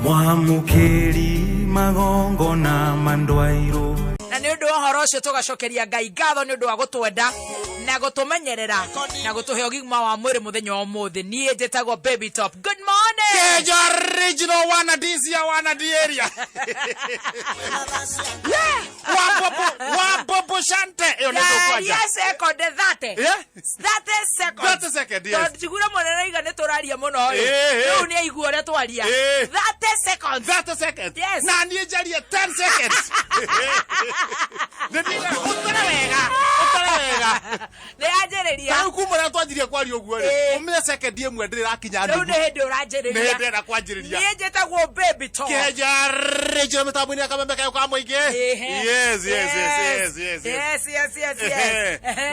Mwamũkĩri magongona mandwairwo. Na nĩ ũndũ wa ũhoro ũcio tũgacokeria Ngai ngatho nĩ ũndũ wa gũtwenda na gũtũmenyerera na gũtũhe ũgima wa mwĩrĩ mũthenya wa ũmũthĩ. Niĩ njĩtagwo Baby Top. Good morning. Kejo original wana DC wana D area. Yeah, wabobo wabobo shante. Iyo nĩ tũkwanja. Ndaria second 30. Yeah. 30 seconds. 30 second, yes. Tondũ njiguire mwana arauga nĩ tũraria mũno rĩ. Rĩu nĩ aigua ũrĩa twaria. 30 seconds. 30 seconds. Yes. Na niĩ njarie 10 seconds. Nĩ ndiga ũtare wega. Ũtare wega. Nĩ yanjĩrĩria. Rĩu kuma ũrĩa twanjirie kwaria ũguo rĩ. Ũmenye second ĩmwe ndĩrĩ ĩrakinya Rĩu nuthu. nĩ hĩndĩ ũranjĩrĩria. Nĩ hĩndĩ ĩrenda kwanjĩrĩria. Niĩ njĩtagwo Baby Top. Keja original mĩtambo-inĩ ya kameme kayo ka mũingĩ. Yes. Yes.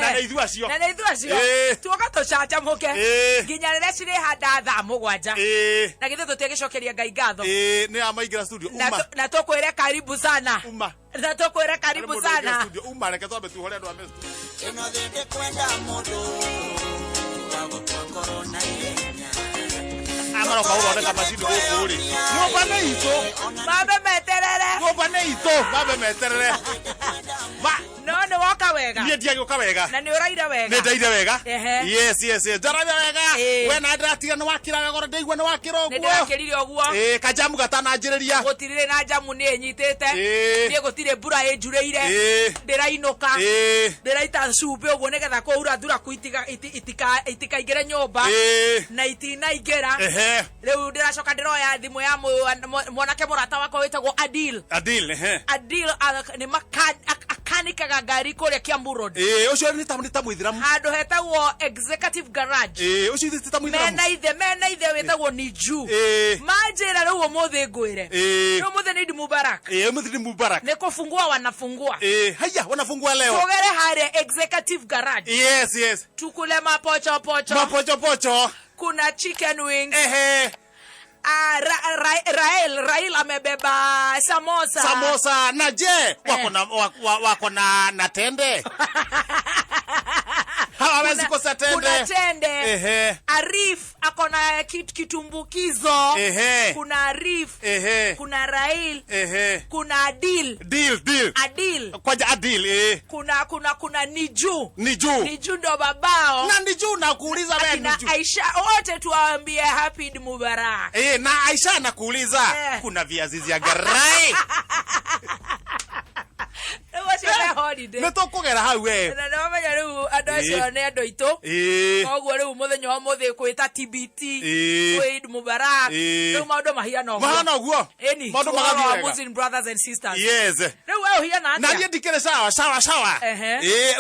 Na nĩ ithuĩ acio. Na nĩ ithuĩ acio. Tuoka tũcanjamũke. Nginya rĩrĩa cirĩhanda thaa 7. Na githĩ tũtiagĩcokeria Ngai ngatho. Nĩ amaingĩra studio. Na Uma. Na tũkwĩre karibu sana. Uma. Na tũkwĩre karibu Harĩ mũndũ ũingĩra sana. studio. Uma reke twambe tuhore andũ a studio. Ĩno thĩ ndĩkwenda mũndũ wa gũkua ngoro na ihenya. Aya maroka gũthondeka macini gũkũ rĩ. Nyũmba nĩ itũ. Mambe meterere. Nyũmba nĩ itũ. Mambe meterere. Ma No nĩ woka wega. niĩ ndiagĩũka wega. Na nĩ ũraire wega. Nĩ ndaire wega. Yes. Ndaraire wega. We na ndĩratiga nĩ wakĩra wega ora ndaigua nĩ wakĩra Nĩ ũguo. ndĩrakĩrire ũguo. Kajamu gatananjĩrĩria. Gũtirĩ na njamu nĩ ĩnyitĩte. Niĩ gũtirĩ mbura ĩnjurĩire. Ndĩrainũka. Ndĩraita cumbĩ ũguo nĩgetha kwaura thuraku itikaingĩre nyũmba. Na itinaingĩra. Rĩu ndĩracoka ndĩroya thimũ ya mwanake mũrata wakwa wĩtagwo Adil. Adil, ehe. Adil nĩ akanikaga ngari kũrĩa Kiambu Road. Ũcio nĩ ta mũithĩramu. Handũ hetagwo Executive Garage. Ũcio ti ta mũithĩramu. Mena ithe wĩtagwo Niju. Manjĩra rĩu ũmũthĩ ngwĩre. Rĩu ũmũthĩ nĩ Eid Mubarak. Ũmũthĩ nĩ Mubarak. Nĩ kũfungua wanafungua. Haya wanafungua leo. Tũgere harĩa Executive Garage. Yes. Tukule mapocho pocho. Mapocho pocho. Kuna chicken wings. Rael amebeba samosa. Samosa na je wako na wako na tende. Hawawezi kosa tende. Kuna tende. Arif ako na kitumbukizo. Kuna Arif. Kuna Rael. Kuna Adil. Deal. Adil. Kwaja Adil. Kuna Niju. Niju. Niju ndo babao. Na Niju nakuuliza wewe Akina Niju. Aisha wote tuwaambie happy Eid Mubarak. Na Aisha nakuuliza kuna viazi vya garai. Rĩu acio me holiday. Nĩ tũkũgera hau we. Na nĩ wamenya rĩu andũ acio nĩ andũ aitũ. Koguo rĩu mũthenya wa ũmũthĩ kwĩta TBT, kwĩ Eid Mubarak. Rĩu maũndũ mahiana ũguo. Mahana ũguo? Ĩni, Maũndũ to all magathiĩ our wega. Muslim brothers and sisters. Yes. Rĩu we ũhiana atĩa? Na niĩ ndikĩrĩ sawa, sawa, sawa.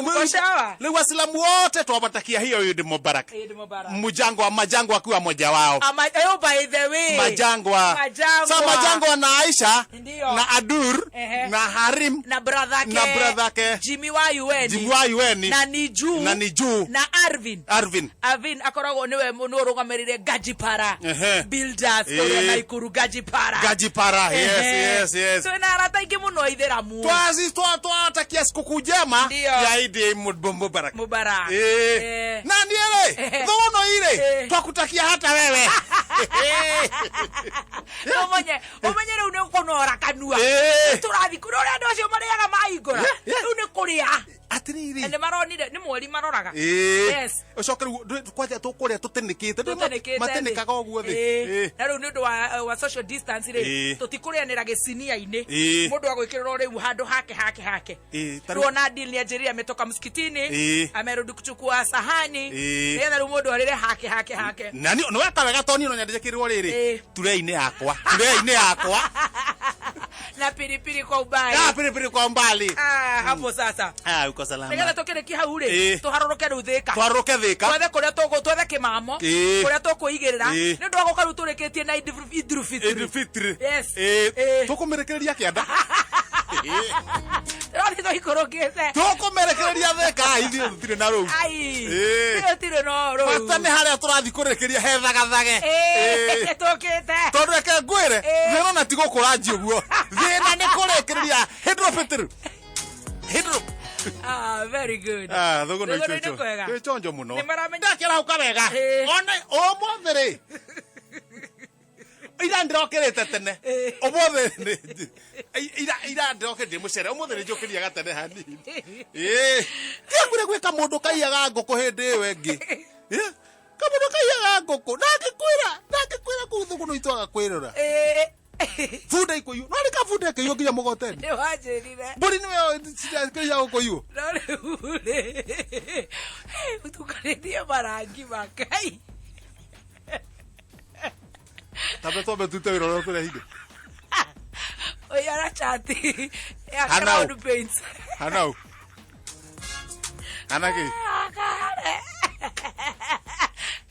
Uko sawa? Rĩu Waislamu wote twawatakia hiyo Eid Mubarak. Eid Mubarak. Mjangwa, Majangwa akiwa mmoja wao. Ama, oh, by the way. Majangwa. Majangwa. Sa Majangwa na Aisha. Ndio. Na Adur. Na Harim. Na brother ke. Na brother ke. Jimmy wa UN. Jimmy wa UN. Na Niju. Na Niju. Na Arvin. Arvin. Arvin akoragwo niwe nĩ ũrũgamĩrĩire Gajipara. Builders kũrĩa Naikuru Gajipara. Gajipara. Yes, yes, yes. Twĩna arata aingĩ mũno aithĩramu. Twazi twatakia sikukuu njema Ndio. ya Eid Mubarak. Mubarak. Na niĩ rĩ, thũgũno irĩ, twakutakia hata wewe. Ũmenye rĩu nĩ ũkũnora kanua. Tũrathiĩ kũrĩa ũrĩa andũ acio marĩaga mahingũra. Rĩu nĩ kũrĩa. Atĩrĩrĩ. Na nĩ maronire, nĩ mweri maroraga. Yes. Ũcoke rĩu, kwanja tũkũrĩa tũtĩnĩkĩte. Tũtĩnĩkĩte thĩ. Matĩnĩkaga ũguo thĩ. Na rĩu nĩ ũndũ wa social distance rĩ, tũtikũrĩanĩra gĩcinia-inĩ. Mũndũ agwĩkĩrĩrwo rĩu handũ hake, hake, hake. Ta Rĩu rĩu ona Adil nĩ anjĩrire ametoka msikitini, amerudi kuchukua sahani. Nĩgetha rĩu mũndũ arĩre hake, hake, hake. Na nĩ weka wega tondũ niĩ no nyende njĩkĩrĩrwo rĩrĩ. Turei-inĩ yakwa. Turei-inĩ yakwa. Na pilipili kwa umbali. Na pilipili kwa umbali. Hapo sasa. Uko salama. Nĩgetha tũkĩrĩkie hau rĩ, tũharũrũke rĩu Thĩka. Tũharũrũke Thĩka. Twethe kũrĩa tũgũ, twethe kĩmamo. Kũrĩa tũkwĩigĩrĩra. Nĩ ũndũ wa gũka rĩu tũrĩkĩtie na Idul Fitri. Idul Fitri. Yes. Tũkũmĩrĩkĩrĩria kĩanda. Tũrathiĩ tũikũrũkĩte. Tũkũmĩrĩkĩrĩria Thĩka, ithuĩ tũtirĩ na rũu. Ai. Ithuĩ tũtirĩ na rũu. Bata nĩ harĩa tũrathiĩ kũrĩkĩria hethagathage. Tũkĩte. Tondũ reke ngwĩre, thĩna ona ti gũkũra nji ũguo. Thĩna nĩ kũrĩkĩrĩria. Hĩndũrũ Fitri. Hĩndũrũ. Very good. Thũgũnũ Thũgũnũ icio nĩ icio. kwega. Twĩ chonjo mũno. Nĩ maramenya. Ndakĩrahũka wega. Ona ũmũthĩ rĩ. Ira ndĩrokĩrĩte tene. Eh. Ũmũthĩ nĩ- ira ira ndĩrokĩrĩte mũcere. Ũmũthĩ nĩ njũkĩria gatene hanini. Ĩĩ. Kĩagwire gwĩ kamũndũ kaiyaga ngũkũ hĩndĩ ĩyo ĩngĩ. Ĩ? Kamũndũ kaiyaga ngũkũ. Na ngĩkwĩra, na ngĩkwĩra kũu thũgũnũ itwaga kwĩrora. Ĩĩ. Bunda ikũiywo. No nĩ kabunda ĩkĩiywo nginya mũgoteni. Nĩ wanjĩrire. Mbũri nĩwe kĩiya gũkũiywo. No rĩu rĩ, ũtukanĩtie marangi makai. Tambe twambe tute wĩra ũrĩa tũrehire. Ũiyara chati ya Hanau. Crown Paints. Hanau. Hana kĩ? Wakare.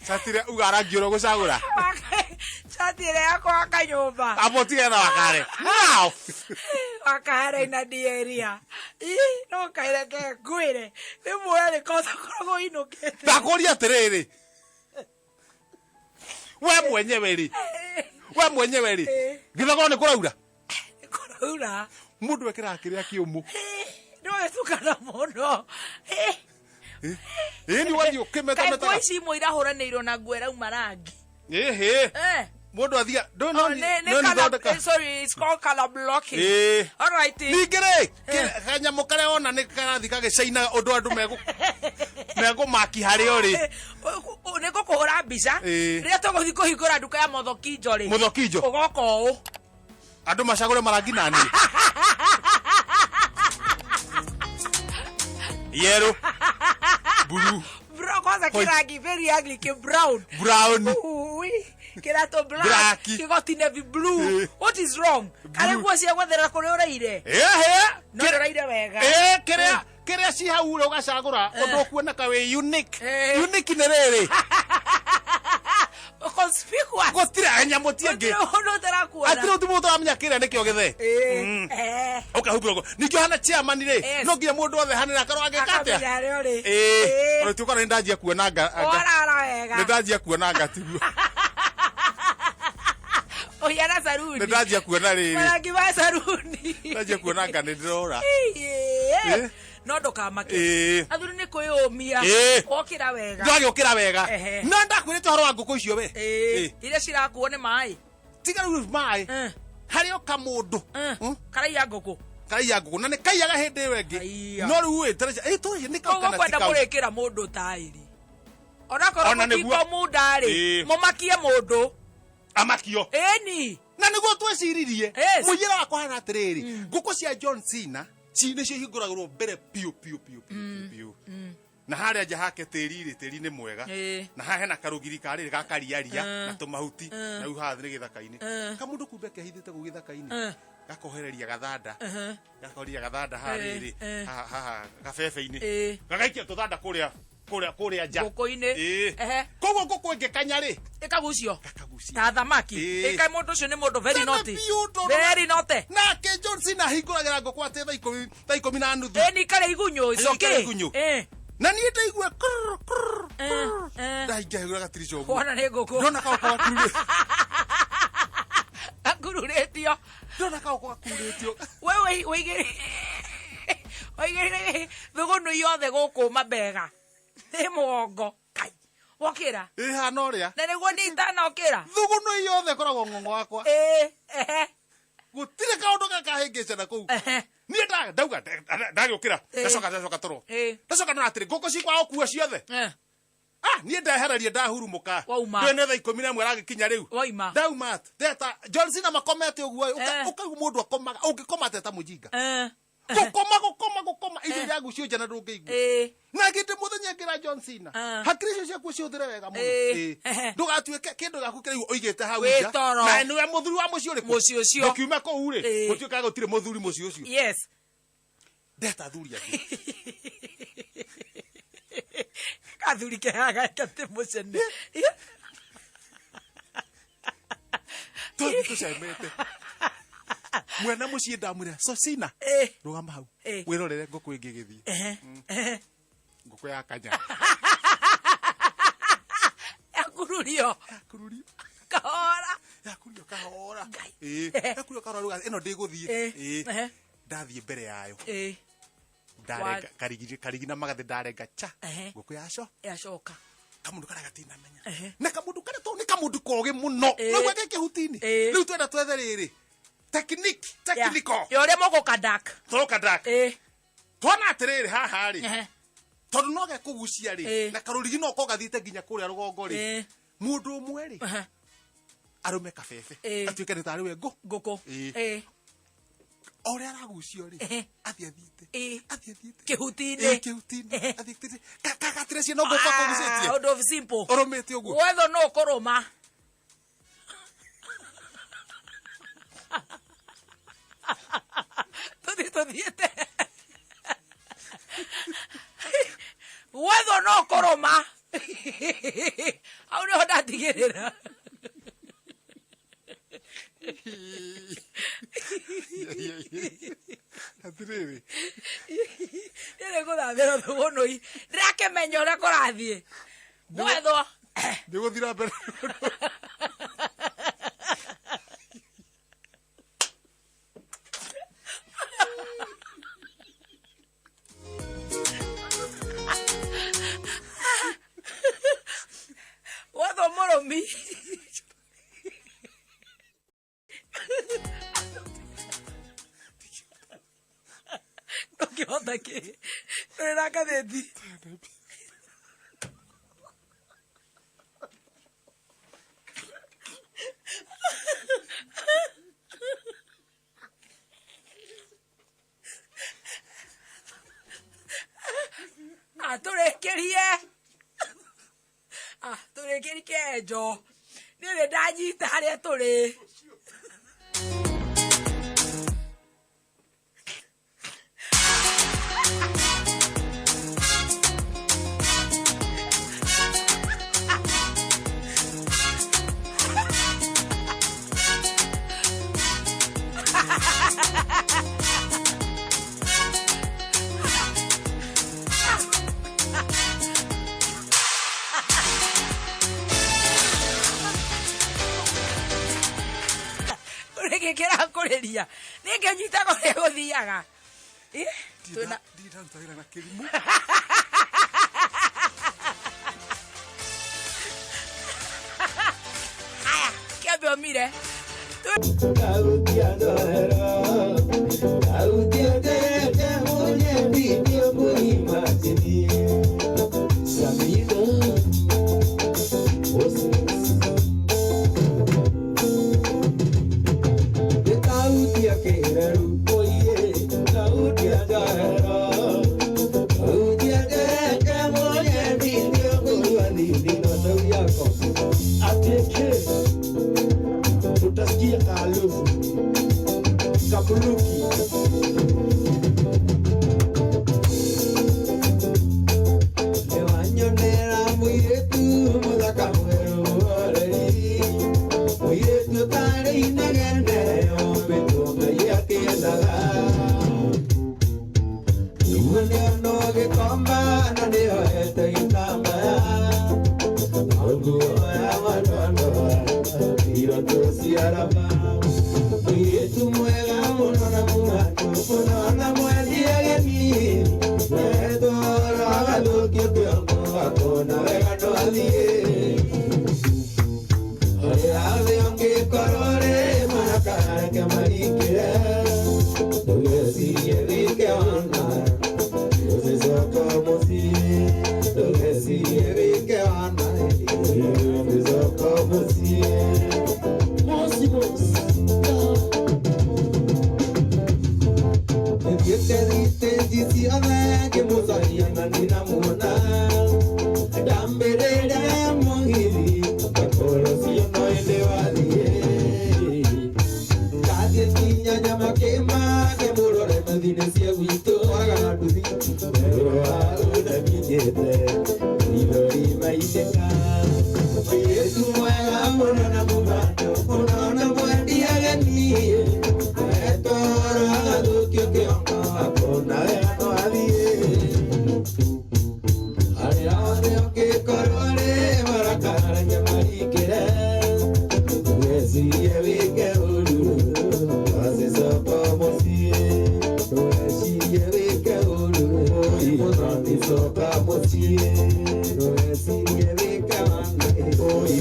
Catire uga rangi ũrĩa ũgũcagũra. Chati ĩrĩa ya gwaka nyũmba. Amba ũtigane na wakare. Now. Wakare ina area. Ĩ, no kaireke ngwĩre. Rĩmwe rĩ kosa koragwo inũkĩte. Ndakũria atĩrĩrĩ. We mwenyewe rĩ. We mwenyewe rĩ. Githogoro nĩ kũraura. Kũraura. Mũndũ ekĩraga kĩrĩa kĩũmũ. Nĩ wagĩtukana mũno. Ĩ nĩ wathiĩ Kaĩ nguo ũkĩmetametaga. ici imwe irahũranĩirwo na nguo ĩrauma rangi. Ĩhĩ. Eh. Mũndũ athia. Ndũ Oh, no nĩ no colour- thondeka. sorry, it's called colour blocking. Ĩĩ. All right. Ningĩ rĩ, kanyamũ karĩa wona nĩ karathiĩ gagĩcainaga ũndũ andũ megũmaki harĩa ũrĩ. Nĩ ngũkũhũra mbica Ĩĩ. rĩrĩa tũgũthiĩ kũhingũra nduka ya Mothokinjo rĩ Mũthokinjo. ũgoka ũũ Andũ macagũre marangi nani. Yellow. Blue. Bro, kwanza White. kĩrangi very ugly kĩ brown Brown. Ui, kĩratũ black Black. kĩgoti navy blue Ĩĩ. what is wrong karĩ nguo cia gwetherera kũrĩa ũraire Ĩhĩ. no ndũraire wega Ĩĩ, kĩrĩa kĩrĩa ci hau ũrĩa ũgacagũra ũndũ ũkuoneka wĩ unique. Ĩĩ. Unique nĩ rĩrĩ. Conspicuous. Gũtirĩ nyamũ ti ĩngĩ. Gũtirĩ ũndũ ũtarakuona. Atirĩ ũndũ mũndũ ũramenya kĩrĩa nĩkĩo gĩthee. Ĩĩ. Eh. Ũkahumbĩra ũguo. Ningĩ ũhana chairman rĩ, Yes. no nginya mũndũ othe hanĩra akarwo agĩka atĩa? Akamenya harĩa ũrĩ. Ĩĩ. Ĩĩ. Ona tuĩka nĩ ndanjia kuona nga. Warara wega. Nĩ ndanjia kuona nga tiguo. Ũhiana saruni. Nĩ ndanjia kuona rĩrĩ. Marangi ma saruni. Ndanjia kuona nga nĩ ndĩrora. Ĩĩ. Ĩĩ. No ndũkamake. Ĩĩ. Athuri nĩ kwĩyũmia. Ĩĩ. Wokĩra wega. Ndwagĩũkĩra wega. Ehe. Na ndakwĩrĩte ũhoro wa ngũkũ icio we. Ĩĩ. Iria cirakuo nĩ maĩ. Tiga rĩu maĩ. Eh. Harĩ o kamũndũ. Eh. Mm. Karaiya ngũkũ. Karaiya ngũkũ na nĩ kaiyaga hĩndĩ ĩyo ĩngĩ. Kaiya. No rĩu ĩ tũreci ĩ tũreci nĩ kau Koguo kana ti kwenda kau. mũrĩkĩra mũndũ taĩri. Onakorwo Ona nĩguo- mũtikomunda rĩ, Ĩĩ. mũmakie mũndũ. Amakio. Ĩni. Na nĩguo tweciririe. Yes. Mũiyĩre wakwa hana atĩrĩrĩ. Ngũkũ cia John Cena ci nĩcio ihingũragĩrwo mbere piũ piũ piũ piũ piũ. Na harĩa nja hake tĩri rĩ tĩri nĩ mwega. Ĩĩ. Na haha hena karũgiri karĩrĩ ga kariaria na tũmahuti na rĩu haha nĩ gĩthaka-inĩ. Kamũndũ kumbe kehithĩte kũu gĩthaka-inĩ. Gakohereria gathanda. Gakohereria gathanda haha Ĩĩ, rĩrĩ. ĩĩ. Haha haha gabebe-inĩ. Ĩĩ. Gagaikia tũthanda kũrĩa kũrĩa kũrĩa nja. Ngũkũ-inĩ. Ĩĩ. Ehe. Koguo ngũkũ ĩngĩkanya rĩ Ĩkagucio. gakagucia. Ta thamaki. Ĩĩ. Ĩka mũndũ ũcio nĩ mũndũ very Tene naughty. biũ tondũ- Very naughty. Nake John Cena ahingũragĩra ngũkũ atĩ thaa ikũmi na nuthu. Ĩni karĩa igunyũ. It's Ĩni okay. karĩa igunyũ. Ĩĩ. Na niĩ ndaigua krrr, krrr, Eh, krrr. eh. Ndaingĩra gatirica ũguo. Wona nĩ ngũkũ. Ndona kaũkũ gakururĩtio. Gakururĩtio. Ndona kaũkũ gakururĩtio. We wĩigĩrĩire thũgũnũ yothe gũkũ mabega. Nĩ mũgongo. Kai. Wokĩra. Ĩ hana ũrĩa. Na nĩguo niĩ itanokĩra. Thũgũnũ yothe ĩkoragwo ng'ong'o wakwa. Ĩĩ. Ehe. Gũtirĩ kaũndũ gakahĩngĩca na kũu. Ehe. Niĩ ndauga ndagĩũkĩra. Ĩĩ. Ndacoka ndacoka toro. Ĩĩ. Ndacoka ndona atĩrĩ ngũkũ cikwaga gũkua ciothe. Eh. Ah, niĩ ndeheraria ndahurumũka. Wauma. Ndũĩ nĩ thaa 11 aragĩkinya rĩu. Waima. Ndauma atĩ. Ndeta John Cena makomete ũguo Eh. ũkaigua mũndũ akomaga ũngĩkoma atĩa ta mũjinga. Eh. Gũkoma gũkoma gũkoma irio iragucio nja na ndũngĩigua. Ĩĩ. Na ngĩndĩ mũthenya ngĩra John Cena. Ah. Hakiri icio ciaku cihũthĩre wega mũno. Ĩĩ. Ĩĩ. Ndũgatuĩke kĩndũ gĩaku kĩrĩa ũigĩte hau Wĩ nja. toro. Na nĩwe mũthuri wa mũciĩ ũrĩkũ? Mũciĩ ũcio. Ndũkiume kũu rĩ. Ĩĩ. Gũtuĩkaga gũtirĩ mũthuri mũciĩ ũcio. Yes. Ndeta athuri angĩ. Kathuri kehaga gate mũcene. Tũthiĩ tũcemete. Mwene mũciĩ ndamwĩra Sosina. Ĩĩ. Rũgama hau. Ĩĩ. Wĩrorere ngũkũ ĩngĩ ĩgĩthiĩ. Ehe. Ehe. Ngũkũ ya kanya. Yakururio. Yakururio. Kahora. Yakururio kahora. Ngai. Ĩĩ. Yakururio kahora rĩu ĩno ndĩgũthiĩ. Ĩĩ. Ĩĩ. Ehe. Ndathiĩ mbere yayo. Ĩĩ. Ndarenga karigi karigi na magathĩ ndarenga cha. Ehe. Ngũkũ yaco. Yacoka. Kamũndũ karĩa gatinamenya. Ehe. Na kamũndũ karĩa to nĩ kamũndũ Kamundu kogi muno. Nĩguo ge kĩhuti-inĩ. Rĩu twenda twethe rĩrĩ. Technique, technical. Ya ũrĩa mũgũka dark. Tũroka dark. Twana atĩrĩrĩ haha rĩ. Tondũ no gekũgucia rĩ na karũrigi no ko gathiĩte nginya kũrĩa rũgongo rĩ. Mũndũ ũmwe rĩ. Arũme kabebe. Atuĩke nĩ tarĩ we ngũkũ. Ũrĩa aragucio rĩ. Athiĩ athiĩte. Athiĩ athiĩte. Kĩhuti-inĩ. Kĩhuti-inĩ. Athiĩ athiĩte. Kagatire ciana ngũkũ akũgucĩtie. Ũndũ simple. Ũrũmĩte ũguo. Wetho no ũkũrũma. Tũthiĩte. Wetho no ũkũrũma. Hau nĩho ndatigĩrĩra. Atĩrĩrĩ. Nĩrĩ gũthambĩra thũgũnũi. Ndĩrakĩmenya ũrĩa kũrathiĩ. Gwethwo. Ndĩgũthira mbere. Gwethwo mũrũmi. Ndũngĩhota kĩ. Ndũrĩ na ngathĩti. Atũrĩkĩrie. Tũrĩkĩrie kĩenjo. Niĩ nĩ ndanyita harĩa tũrĩ. Kĩrakũrĩria. Niĩ ngĩnyitaga ũrĩa gũthiaga. Ndirĩ ndaruta wĩra na kĩrimũ. Haya, kĩambe ũmire.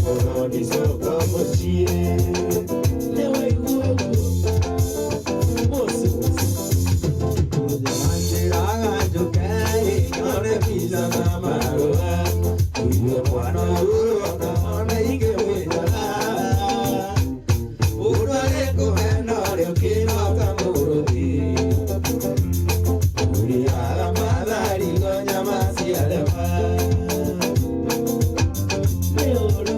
Ngorwo ndicoka mũciĩ. Nĩwaigua ũguo? Mũciĩ, mũciĩ. Njĩraga njũke nyone mbica na marũa. Ũigue mwana ũrona ona ingĩmwĩtaga. Mũndũ arĩkũhena ũrĩa ũkĩnota mũrũthi. Ũrĩaga matharigo nyama ciarema. Nĩ ũru.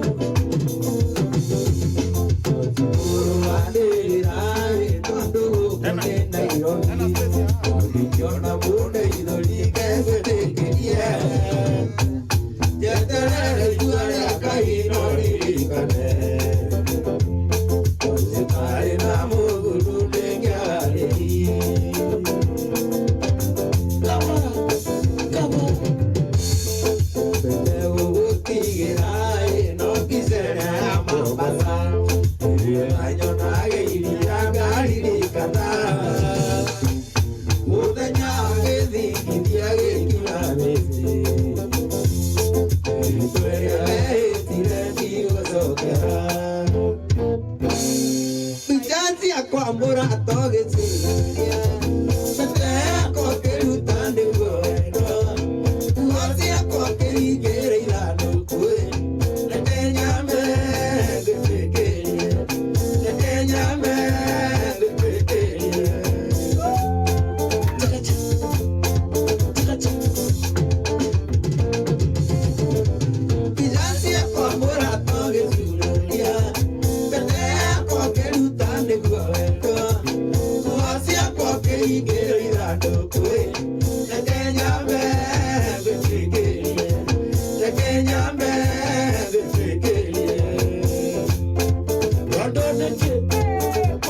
Mũrũanĩrĩra tondũ gũkũ nĩ Nairobi. Ndingĩona mũndũ ithori ngegwĩtĩkĩrie. Njeterere itua rĩa Ngai no ririkane. Ũtarĩ na mũgũrũ ndĩngĩarĩrie. Kabara, kabara. Mbete gũgũtigĩra ĩno kicere ya Mombasa. Rĩrĩa nyonaga iria ngaririkana. Mũthenya gĩthingithia gĩkiuma mĩciĩ. Ĩrĩa wehĩtire ndigũcokera. Mbica ciakwa mũrato gĩciraria. Mbete yakwa ngĩruta nĩguo wendo. Nguo ciakwa ngĩringĩra ithandũkũ. Reke nyambe ngwĩtĩkĩrie. Reke nyambe ngwĩtĩkĩrie. Chakacha, chakacha. Mbica ciakwa mũrato gĩcurũria. Mbete yakwa ngĩruta nĩguo wendo. Nguo ciakwa ngĩringĩra ithandũkũ. Reke nyambe ngwĩtĩkĩrie. Reke nyambe ngwĩtĩkĩrie. Tondũ nĩkĩ?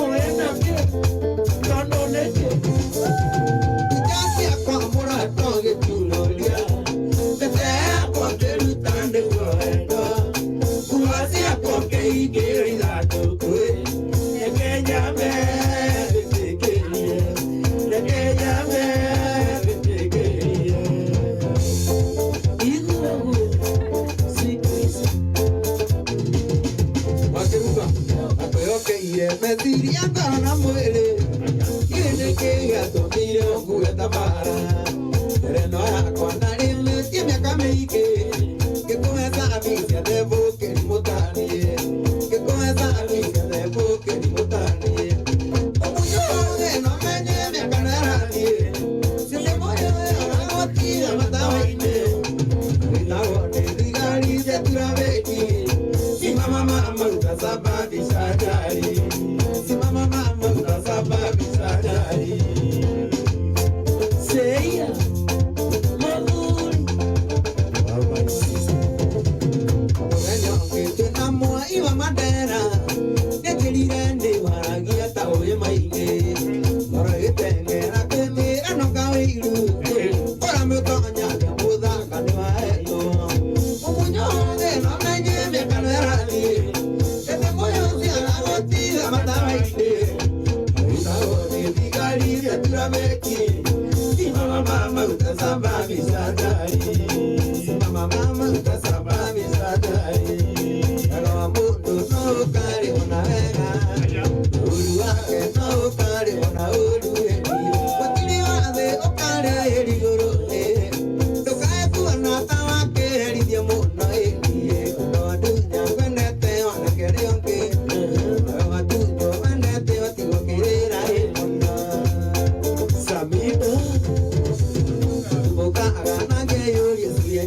Ũĩ nĩkĩ? Tondũ nĩkĩ? Mbica ciakwa mũrato gĩcurũria. Mbete yakwa ngĩruta nĩguo wendo. Nguo ciakwa ngĩingĩra ithandũkũ. Reke nyambe ngwĩtĩkĩrie. Reke nyambe ngwĩtĩkĩrie. Igua ũguo, siku ici. Wakĩruga akwĩhokeire meciria ngoro na mwĩrĩ. Kĩndĩ kĩ gĩatũmire ũngue ta mara. Ngereno yakwa narĩmĩtie mĩaka mĩingĩ. Ngĩkũhe cabi cia thebũ kĩrimũtanie. Ngĩkũhe cabi cia thebũ kĩrimũtanie. Ũgunyũ no menye mĩaka nĩrathiĩ. Ciothe moyo ũragũtira matawa-inĩ. Wĩtagwo nĩ thigari cia turabĩki. Simama mama utasababisha ajali. Simama mama utasababisha ajali. Seia Maburi. Mũthenya ũngĩ twĩna mwai wa Mandera. Nĩnjĩrire ndĩwaragia ta ũĩ maingĩ. Ngoro ĩgĩteng'era kwĩmĩra no kawĩiru. Ũramĩtonya mũthanga nĩwahetwo. Mũmunyo wothe no menye mĩaka nĩrathiĩ. Ĩndĩ mũyũ ciaragũtira matawa-inĩ. Wĩtagwo nĩ thigari cia turabeki. Simama mama utasababisha ajali. Simama mama utasababisha ajali. Wega wa mũndũ no ũkarĩhwo na wega. Ũru wake no ũkarĩhwo na ũru ĩ. Gũtirĩ wathe ũkarĩa ĩrigũrũ ĩ. Ndũkae kuona ta wakĩherithio mũno ĩ. Ũndũ wa ndunya ngwendete wanake arĩa ũngĩ. Wega wa ndunya wendete watigwo kĩrĩra ĩ mũno. Samito. Tumbukaga na ngeyũria.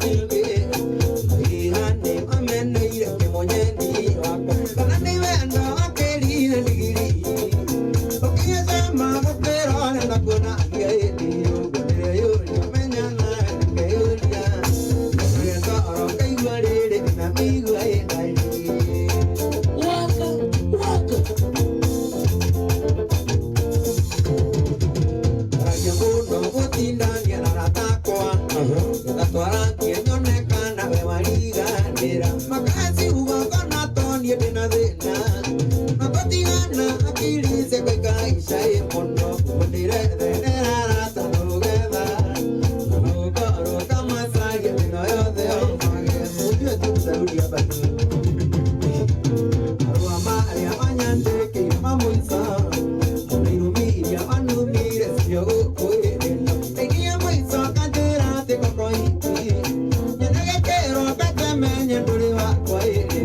wakwa ĩrĩ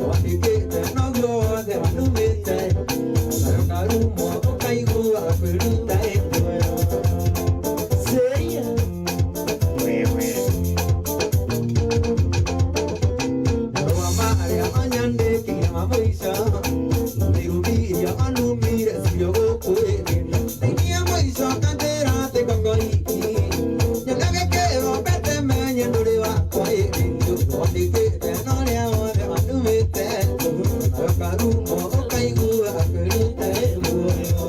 wandĩkĩte noguo wothe wanumĩte nayo karumwo ũkaigua kwĩruta ĩmuoyo. Say marũa marĩa anyandĩkĩire ma mũico nĩrumiria anumire cio gũkũ ĩrĩ thĩinĩ ya mũico kanjĩra atĩ ngongo iki nyonagĩkĩrwo mbete menye ndũrĩ wakwa ĩrĩ wandĩkĩte na ũrĩa wothe wanumĩte nayo karumwo ũkaigua kwĩruta ĩmuoyo.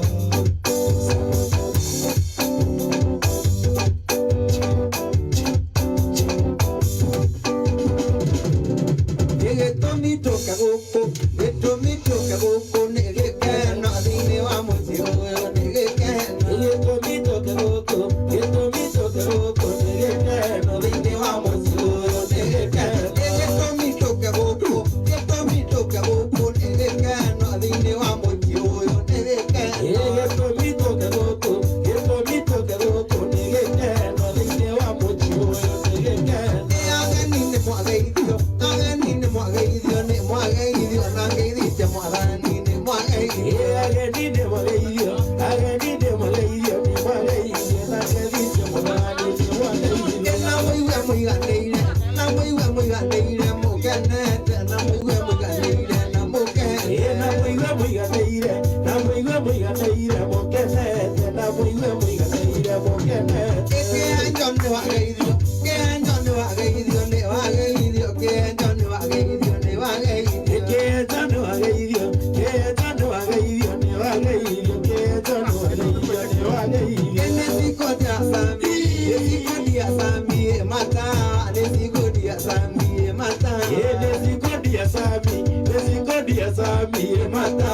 Gĩtũmi tũke gũkũ, gĩtũmi tũke gũkũ nĩ gĩkeno thĩinĩ wa mũciĩ ũyũ nĩ gĩkeno. Gĩtũmi tũke gũkũ, gĩtũmi tũke gũkũ nĩ gĩkeno thĩinĩ wa mũciĩ ũyũ nĩ gĩkeno. Gĩtũmi tũke gũkũ, gĩtũmi tũke gũkũ nĩ gĩkeno thĩinĩ wa mũciĩ ũyũ nĩ gĩkeno. Gĩtũmi tũke gũkũ, gĩtũmi tũke gũkũ nĩ gĩkeno thĩinĩ wa mũciĩ ũyũ nĩ gĩkeno. Ageni nĩ mwageithio, ageni nĩ mwageithio, nĩ mwageithio na ngeithĩtie mwathani nĩ mwageithio. Ageni nĩ mwageithio, ageni nĩ mwageithio, nĩ mwageithio na ngeithĩtie mwathani nĩ mwageithio. Na mũigue mũiganĩire, na mũigue mũiganĩire mũkenete, na mũigue mũiganĩire na mũkenete. Na mũigue mũiganĩire, na mũigue mũiganĩire mũkenete, na mũigue mũiganĩire mũkenete. Kĩenjo nĩ wageithio, kĩenjo nĩ wageithio, nĩ wageithio, kĩenjo nĩ wageithio, nĩ wageithio. Kĩenjo nĩ wageithio, kĩenjo nĩ wageithio, nĩ wageithio, kĩenjo nĩ wageithio, nĩ wageithio. Nĩ thikũ cia Sami, nĩ thikũ cia Sami mata, nĩ thikũ cia Sami mata. Nĩ thikũ cia Sami, nĩ thikũ cia Sami mata,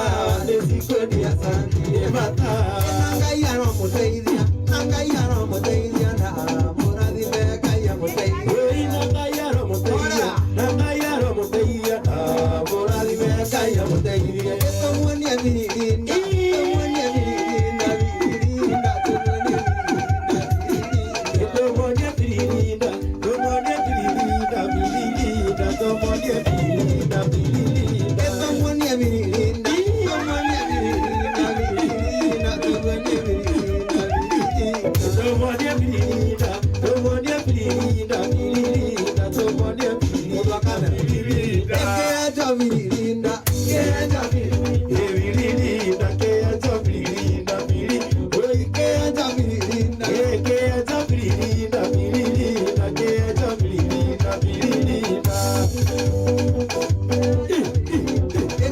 nĩ thikũ cia Sami mata. Na Ngai aromũteithia, na Ngai aromũteithia, na amũrathime Ngai amũteithie. Na Ngai aromũteithia, na Ngai aromũteithia, na amũrathime Ngai amũteithie. Tũmuonie biririnda, tũmuonie biririnda, biririnda, tũmuonie biririnda. Tũmuonie biririnda, tũmuonie biririnda, biririnda, tũmuonie biririnda, biririnda. Tũmuonie biririnda, tũmuonie biririnda, biririnda, tũmuonie biririnda, biririnda. Tũmuonie biririnda, tũmuonie biririnda, biririnda, tũmuonie biririnda, biririnda. Kĩenjo biririnda, kĩenjo biririnda, biririnda, kĩenjo biririnda, biririnda, kĩenjo biririnda, kĩenjo biririnda, biririnda, kĩenjo biririnda, biririnda.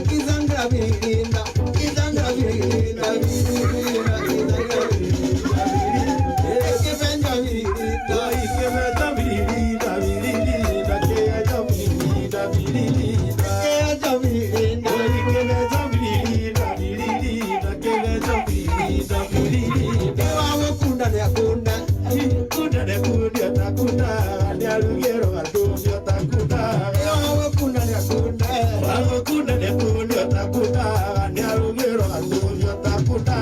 Kizangra biririnda, kizangra biririnda, biririnda, kizangra biririnda, biririnda. Kibenja biririnda, kibenja biririnda, biririnda, kĩenjo biririnda, biririnda. Kĩenjo biririnda, kibenja biririnda, biririnda, kĩenjo biririnda, biririnda. Wagũkunda nĩakunda, kunda nĩakunda, takunda, nĩarugĩrwo gatũmio takunda. Wagũkunda nĩakunda, wagũkunda nĩakunda, takunda, nĩarugĩrwo gatũmio takunda.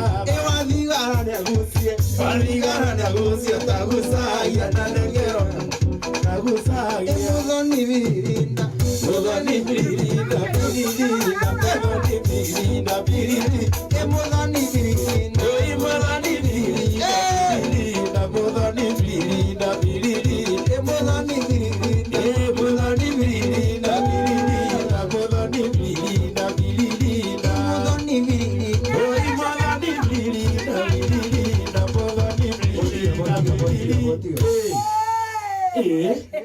Wathigara nĩagucie, wathigara nĩagucie, tagucagia na nengero tagucagia. Mũthoni biririnda, mũthoni biririnda, biririnda, mũthoni biririnda, biririnda. Mũthoni biririnda, mũthoni biririnda, biririnda, mũthoni biririnda, biririnda. Mũthoni biririnda, mũthoni biririnda, biririnda, mũthoni biririnda, biririnda. Mũthoni biririnda, mũthoni biririnda, biririnda, mũthoni biririnda, biririnda.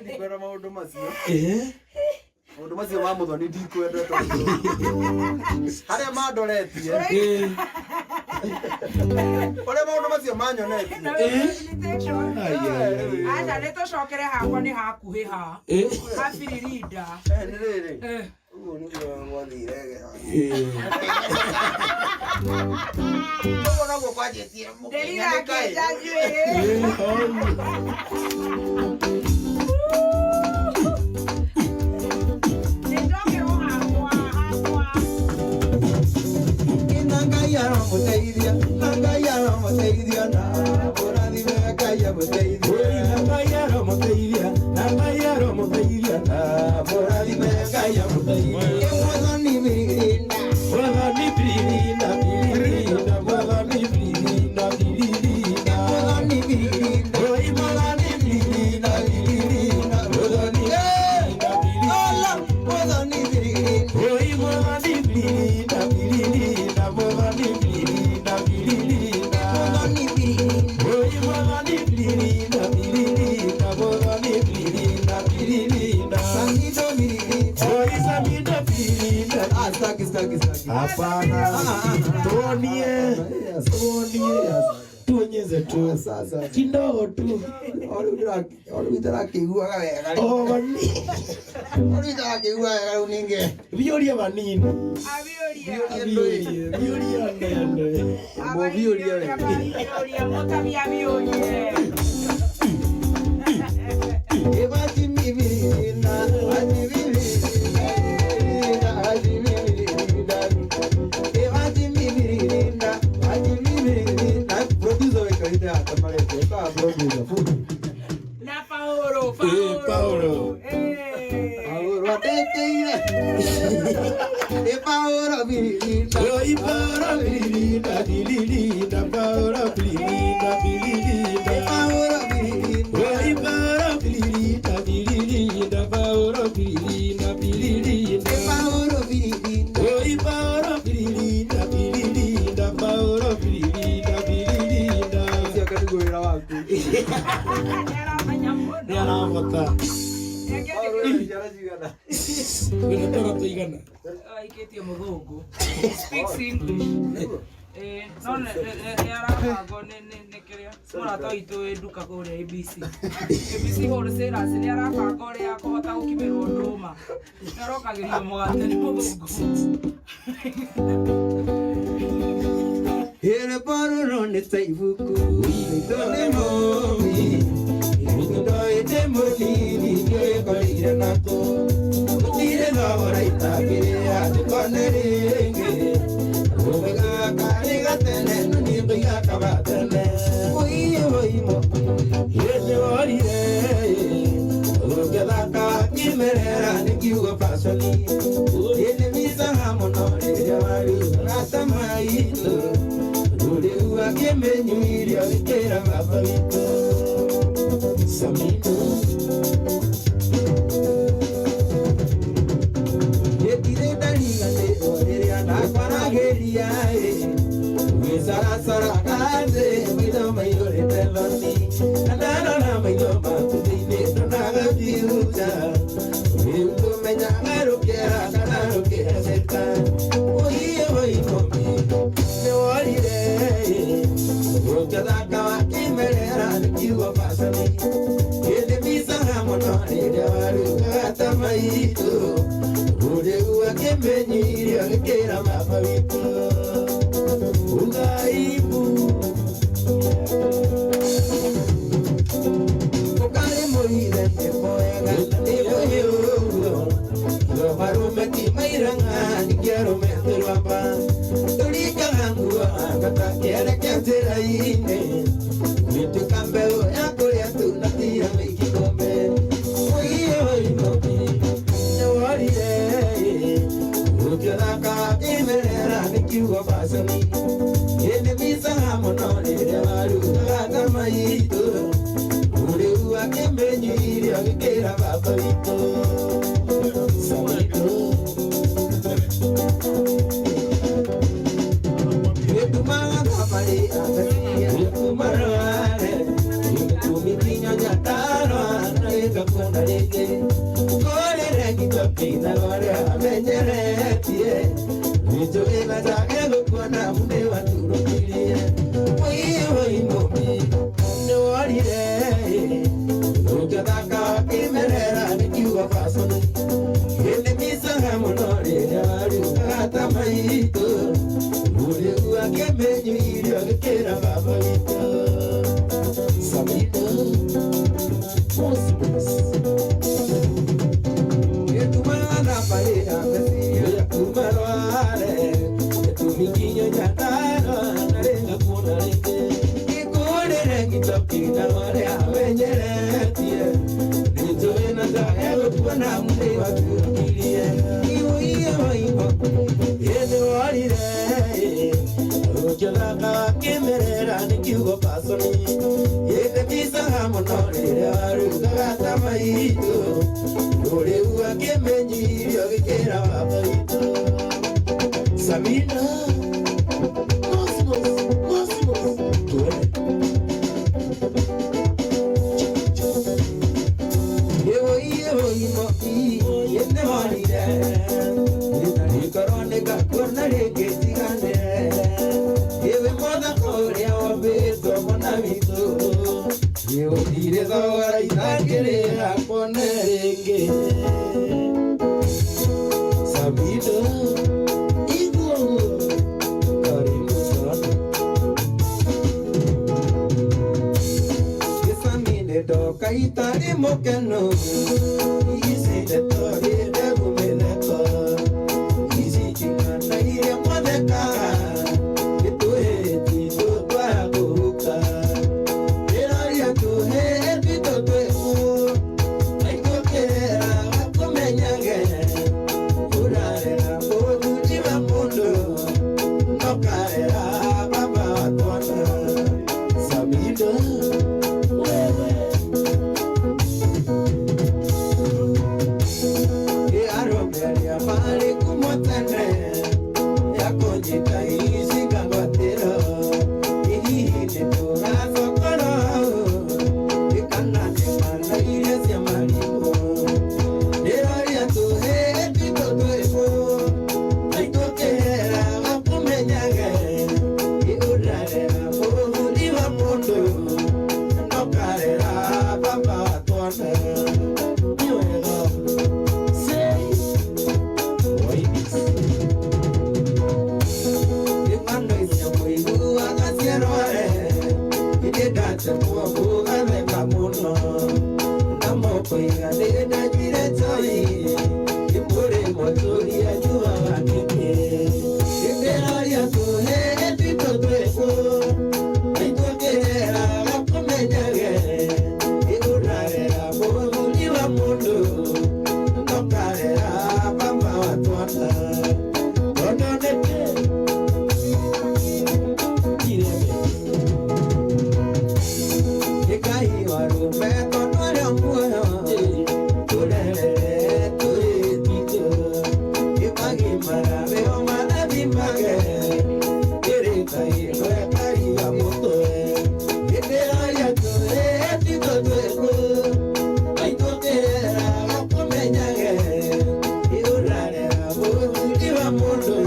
Ndikwenda maũndũ macio maũndũ macio ma mũthoni ndikwenda tondũ harĩa mandoretie ũrĩa maũndũ macio manyonetie. Aca nĩ tũcokere hakwa nĩ hakuhĩ ha ha biririnda. Nĩ rĩrĩ ũguo nĩguo gwathire. Ũguo noguo kwanjĩtie. Ndĩrira akĩenja njuĩrĩ. Nĩ njokerwo hakwa hakwa. Na Ngai aromũteithia, na Ngai aromũteithia, na amũrathime Ngai amũteithie. Na Ngai aromũteithia, na Ngai aromũteithia, na amũrathime Ngai. Ngai amũteithie. Mwathani biririnda. Mwathani biririnda biririnda. Mwathani biririnda biririnda. Mwathani biririnda. Oi mwathani biririnda biririnda. Mwathani biririnda biririnda. Mwathani biririnda. Oi mwathani biririnda biririnda. Mwathani biririnda biririnda. Mwathani biririnda. Oi mwathani biririnda biririnda. Mwathani biririnda biririnda. Samido biririnda. Oi samido biririnda. Ah, staki staki staki. Hapana. Tuonie. Tuonie. Tuonyeze tu. Sasa. Kidogo tu. Olu ndĩrakĩiguaga wega rĩu. Oh, bani. Olu ndĩrakĩiguaga wega rĩu ningĩ. Vioria banini. Abiũrie. Viorie. Vioria nende. Mũbiũrie wega. Abiũrie, mũtabi abiũrie. Na Paolo, Paolo. Paolo. Eh. Oi para biririnda biririnda para biririnda biririnda. Oi para biririnda biririnda para biririnda biririnda. Oi para biririnda biririnda para biririnda biririnda. Nĩaramenya mũno. Nĩarahota. Reke ndĩkĩre. Wĩna toro tũigana. Aikĩtie mũthũngũ. He speaks English. Eh, no nĩ arabangwo nĩ kĩrĩa mũrata witũ wĩ nduka kũrĩa ABC. ABC Wholesalers nĩ arabanga ũrĩa akũhota gũkinyĩrwo ndũma. Nĩ arokagĩrio mũgate nĩ mũthũngũ. Here paroro nĩ ta ibuku rĩtwo nĩ mũmbi ĩte mũnini nĩwĩkorire nako gũtirĩ thogora itangĩrĩa ndĩkone rĩngĩ rũĩ gaka nĩ gatene no niĩ ngũiga kaba tene ũiĩ ũimo hĩndĩ worire ũngĩthaka kĩmerera nĩ kiugo baconi ĩndĩ micaha mũno rĩrĩa warugaga ta maitũ rũrĩu akĩmenyuirio gĩkĩra baba witũ Samito. Gĩtirĩ ndariganĩrwo rĩrĩa ndakwaragĩria ĩ gwĩcaracaraga thĩ maitho maiyũrĩte thoni na ndarora maitho maku thĩinĩ ndonaga future rĩu ngũmenyaga rũkĩra kana rũkĩheceka ũiĩ ũimũmi nĩworire ũngĩthaka wa kĩmerera nĩ kiugo baconi ĩndĩ micaha mũno rĩrĩa warugaga ta maitũ rũrĩu akĩmenyirio gĩkĩra baba witũ ugaibu ũkarĩ mũithe nĩ mwega nĩ mũhiũ marume ti mairanga ningĩ arũme tũrwamba tũringaga nguo anga kĩereke njĩra-inĩ gwĩtuĩka mbeũ ya kũrĩa tu na tira mĩikikombe ũiĩ ũimũmi nĩworire ũngĩthaka kĩmerera nĩ kiugo baconi ĩndĩ micaha mũno rĩrĩa warugaga ta maitũ rĩu akĩmenyuirio gĩkĩra baba witũ Samito. Gĩtumaga thabarĩ abecia kumarware gĩtũmĩkinyo nyatarwa na gĩkakuona rĩngĩ kũrĩre gĩtokĩinaga ũrĩa amenyeretie nĩnjũĩ na njage gũkuona mũndĩ waturũkirie ũiĩ ũimũmi nĩworire ũngĩthaka kĩmerera nĩ kiugo baconi ĩndĩ micaha mũno rĩrĩa warugaga ta maitũ rũrĩu akĩmenyuirio gĩkĩra baba witũ Samito. Mos. Gĩtumaga thabarĩ ya meciria kumarware gĩtũmi nyatarwa na rĩngakuona rĩngĩ gĩkũrĩre gĩtokina ũrĩa amenyeretie nĩnjũĩ na njage gũkuona mũndĩ waturũkirie Nĩwonire ũkĩthaka kĩmerera nĩ kiugo pasoni ĩndĩ mbicaga mũno rĩrĩa warugaga ta maitũ rĩu akĩmenyirio gĩkĩra baba witũ Sabina Mosmos Mosmos tuone Sabina Igwo karibu sana Isamine doka itari mokeno Isi tori degumeneko Isi chingana ire modeka Itueti tutwa kuka Iraria tuhe epito tueku Aikokera wakumenyage Urarera muthuri wa mundu Nokarera baba wa twana Sabina wewe Aromeria mari kumotene Yakonyita ici ngagwatĩro Hihi nĩtũgacokora Ikana nĩmana iria cia marigũ Ndĩroria tũhĩ twitũ twĩkũ Aitũkĩhera wakũmenyage Ũrarera mũthuri wa mũndũ Nokarera baba wa twana Nĩ wega Say Oibis Imano icia mũiguaga ciarware Ithe ndatemwo mũgatheka mũno Na mũkoiga nĩ ndanyuire njohi Imũrĩ mũtũri anyuaga nĩkĩ Ndĩroria tũhĩ twitũ twĩkũ Aitũkĩrera gakũmenyage Ũrarera mũthuri wa mũndũ Nokarera baba wa twana Tondũ nĩkĩ Ireme Ngai warume tondũ arĩ muoyo tũrerere tũrĩ titũ Ĩmagimara nĩo marathimage ĩrĩta ĩno ĩkariga mũtwe Ĩndĩroria tũrĩ titũ twĩkũ Aitũkĩrera gakũmenyage Ũrarera mũthuri wa mũndũ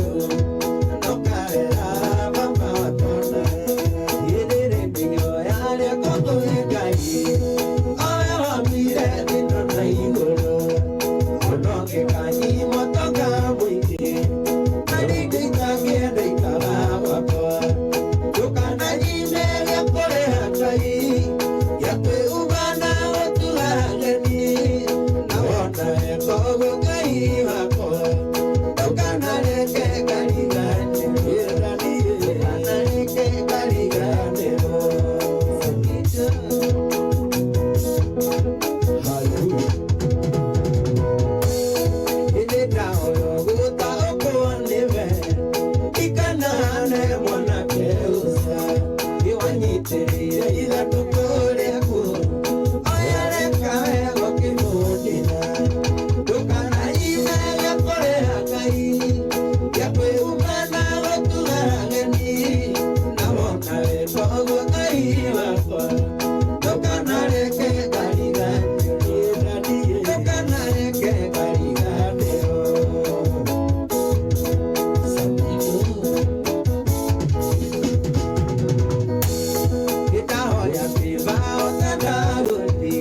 Nokarera baba wa twana Ĩrĩrĩ ndĩyoya rĩakwa kũrĩ Ngai Oya wambire thĩ na igũrũ Onongĩkanyimwo tonga mũingĩ Na rĩngĩ itangĩenda ikaga gwakwa Ndũkananyime gĩa kũrĩha Ngai Gĩa kwĩhumba na gũtuga ageni Na wona weka ũguo Ngai wakwa Ndũkanareke ngariganĩrwo Ndũkanareke ngariganĩrwo Hallelujah. Ĩndĩ ndahoya gũtaũkwo nĩwe Ikanahane mwanake ũca Nĩwanyitĩrĩire ithandũkũ rĩaku Oya reka wega ũkĩmũndĩra Ndũkananyime gĩa kũrĩha Ngai Gĩa kwĩhumba na gũtuga ageni Na wona weka ũguo Ngai wakwa Ndũkanareke ngariganĩrwo Ndũkanareke ngariganĩrwo Sabino Ndahoya kĩbao ta Daudi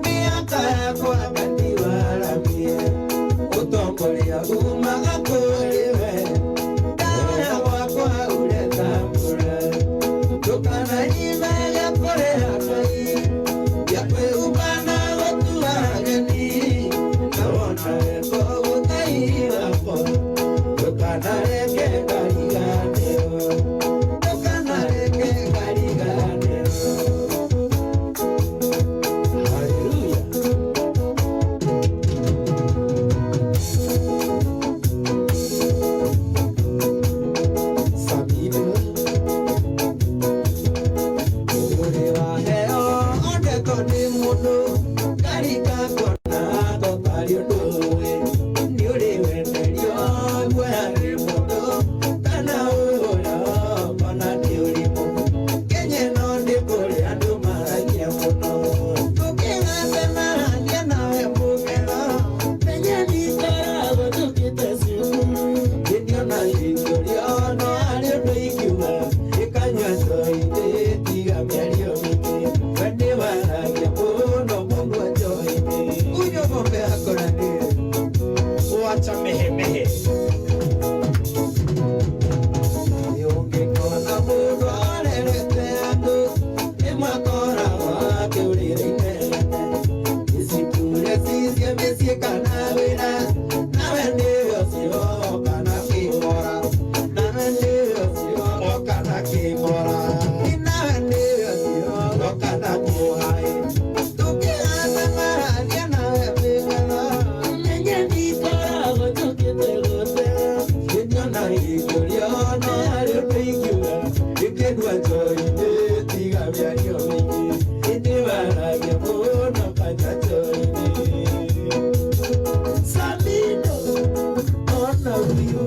Mĩaka yakwa ngatiwaramie Ũtongoria umaga kũrĩ we Ndahoya gwakwa ure ta mbura Ndũkananyime gĩa kũrĩha Ngai Gĩa kwĩhumba na gũtua ageni Na wona weka ũguo Ngai wakwa Ndũkanareke ngariganĩrwo Ndũkanareke ngariganĩrwo Hallelujah. ũyũ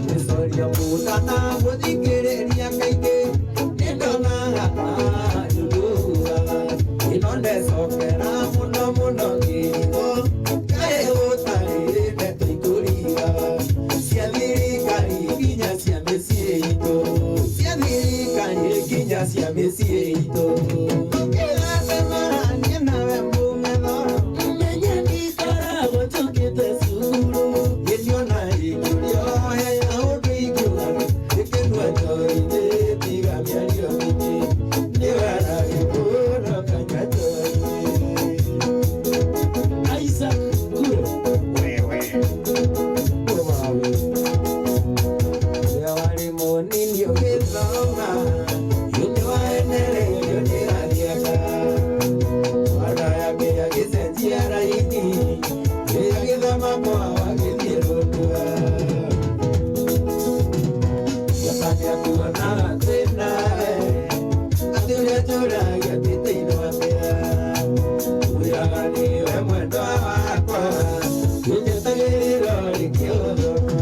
Gĩcoria mũndana gũthikĩrĩria kaingĩ nĩndonaga ta nyunduaga ĩno ndecokera mũno mũno ngĩrigwo kaĩ gũtarĩ ndeto ikũrigaga cia thirikari nginya cia mĩciĩ itũ cia thirikari nginya cia mĩciĩ itũ Tũkĩgacemarania nawe mũng'ethoro menye ndikoragwo njũkĩte cukuru ngĩniona ikũrio heya ũndũ ingiuga ĩkĩnua njoinĩ tiga mĩario mĩingĩ nĩwerage mũno kanyua njoinĩ Isaac Kuro. Wewe Kuro Ũrĩa warĩ mũnini ũgĩthoma nĩwaenereirio nĩ Gathiaka mwana yake agĩcenjia raini agĩthama kwao agĩthiĩ Rũndua Baba nĩakuonaga twĩ nawe atĩ ũrĩa njũragia atĩte-inwo atĩa Wĩraga nĩwe mwendwa wakwa ũnjetagĩrĩra rĩngĩ ũthoma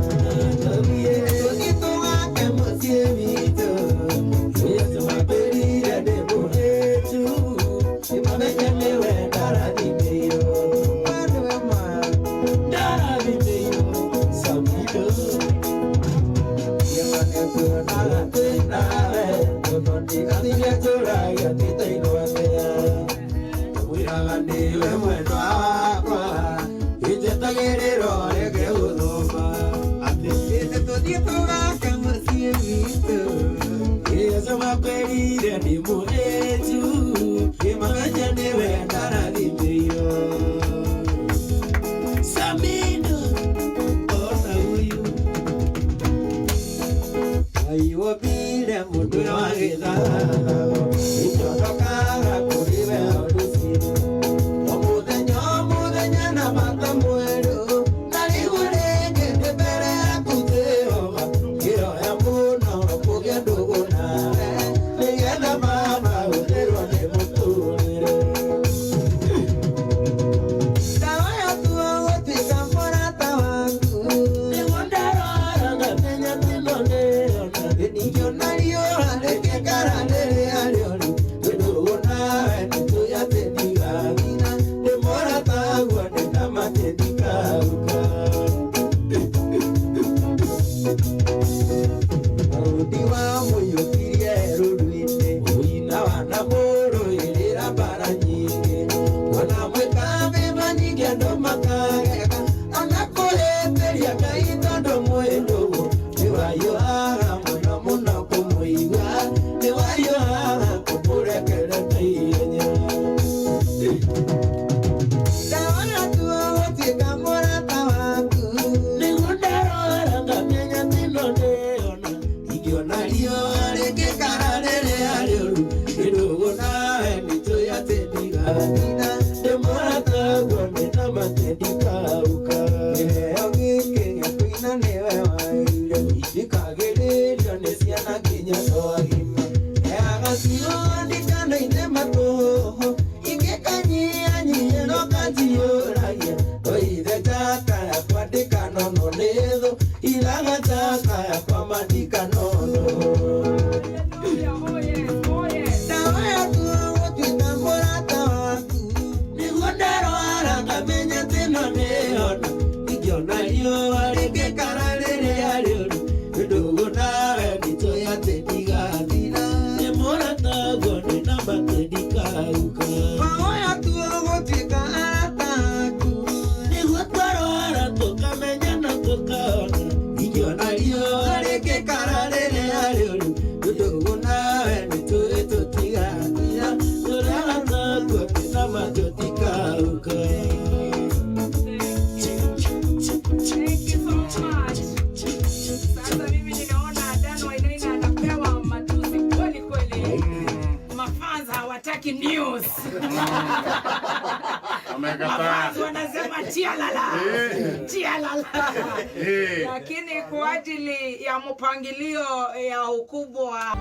Tũthiĩ tũgake mũciĩ witũ Yesu makwĩrire ndĩ mũhĩtu Nĩmamenye nĩwe ndarathimĩirwo Nĩwe ma Ndarathimĩirwo Samido. Nĩkuonaga twĩ nawe Tũtondigathire njũragia atĩte-inwo atĩa Wĩraga nĩwe mwendwa wakwa Injetagĩrĩrwo rĩngĩ gũthoma Atĩ hĩndĩ tũthiĩ tũgake mũciĩ witũ Yesu makwĩrire ndĩ mũhĩtu Nĩmamenye nĩwe ndarathimĩirwo Samido. Ona huyu. Aiwobire mũndũ wa gĩthago Iconokaga kũrĩ we o rũciinĩ O mũthenya o mũthenya na mata mwerũ Na rĩu rĩngĩ ndĩ mbere yaku Jehova Ngĩhoya mũno kũgĩa ndũgũ nawe Nĩgetha mama hũthĩrwo nĩ mũtũrĩre Ndawa yatua gũtuĩka mũrata waku Nĩguo ndarora ngamenya tino nĩona. Ningĩona riũa rĩgĩkara rĩrĩa rĩũru Ndũgũ nawe nĩtũĩ atĩ ndigathira Ndĩ mũrataguo ndĩ na ma atĩ ndikauka Mũrundi wa mũiyũkirie rũru-inĩ Na wana mũrũĩrĩra mbara nyingĩ Ona mwĩkabe manyingĩ andũ makagega Ona kũhĩtĩria Ngai tondũ mwĩ ndũgũ Nĩwahiũhaga mũno mũno kũmũigua Nĩwahiũhaga kũmũrekera na ihenya Ndawa yatua gũtuĩka mũrata waku Nĩguo ndarora ngamenya tino nĩona. Ingĩona riũa rĩgĩkara rĩrĩa rĩũru Ndũgũ nawe nĩtũĩ atĩ ndigathira Ndĩ mũrataguo ndĩ na ma atĩ ndikauka. Kĩheo gĩkĩ gĩa kũina nĩwe waheire Gĩkagĩrĩrio nĩ ciana nginya andũ agima Heaga ciũndikano-inĩ matũhũhũ Ingĩkanyihanyiha no kanjiyũragia Oithe njata yakwa ndĩkanono nĩ thũ Iraga njata yakwa mandikanono Oh yes, oh yes. Ndawa yatua gũtuĩka mũrata waku Nĩguo ndarora ngamenya tĩno nĩona Ingĩona riũa rĩgĩkara rĩrĩa rĩũru Ndũgũ nawe nĩtũĩ atĩ ndigathira Ndĩ mũrataguo ndĩ na ma atĩ ndikauka. Mahoya yatua gũtuĩka arata aku Nĩguo twarora tũkamenya na tũkaona. Ingĩona riũa rĩgĩkara rĩrĩa rĩũru Ndũgũ nawe nĩtũĩ tũtigathira Tũrarataguo ndĩ na ma tũtikauka. Thank you so much. Sasa mimi ninaona Dan Wainaina anapewa matusi kweli kweli. Mafans hawataki news. Wamekataa. Mafans wanasema tialala. Tialala. Eh. Lakini kwa ajili ya mpangilio ya ukubwa